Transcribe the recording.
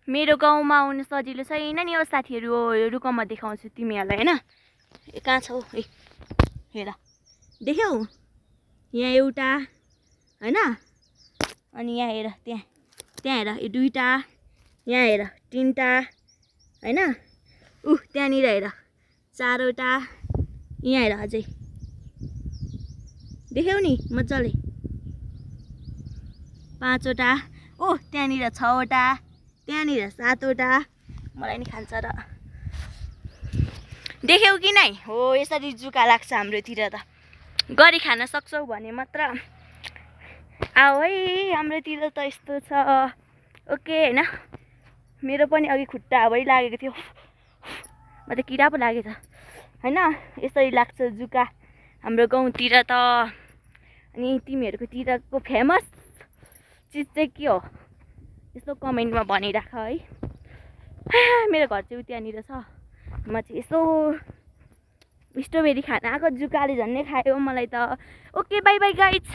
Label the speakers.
Speaker 1: मेरो गाउँमा आउनु सजिलो छैन नि हो साथीहरू रुकमा देखाउँछु तिमीहरूलाई हैन कहाँ छौ ए हेर देख्यौ यहाँ एउटा हैन अनि यहाँ हेर त्यहाँ हेर यो दुईटा यहाँ हेर तीनटा हैन त्यहाँनिर हेर चारवटा यहाँ हेर अझै देख्यौ नि मजाले पाँचवटा त्यहाँनिर छवटा त्यहाँनिर सातवटा मलाई नि खान्छ र देख्यौ कि नै हो यसरी जुका लाग्छ हाम्रोतिर त गरी खान सक्छौ भने मात्र आऊ है हाम्रोतिर त यस्तो छ ओके हैन मेरो पनि अघि खुट्टा हावै लागेको थियो म त किरा पो लाग्यो त हैन यसरी लाग्छ जुका हाम्रो गाउँतिर त अनि तिमीहरूको तिरको फेमस चिज चाहिँ के हो यसो कमेन्टमा भनिराख है मेरो घर चाहिँ त्यहाँनिर छ म चाहिँ यसो स्ट्रबेरी खान आएको जुकाले झन्डै खायो मलाई त ओके बाई बाई गाइज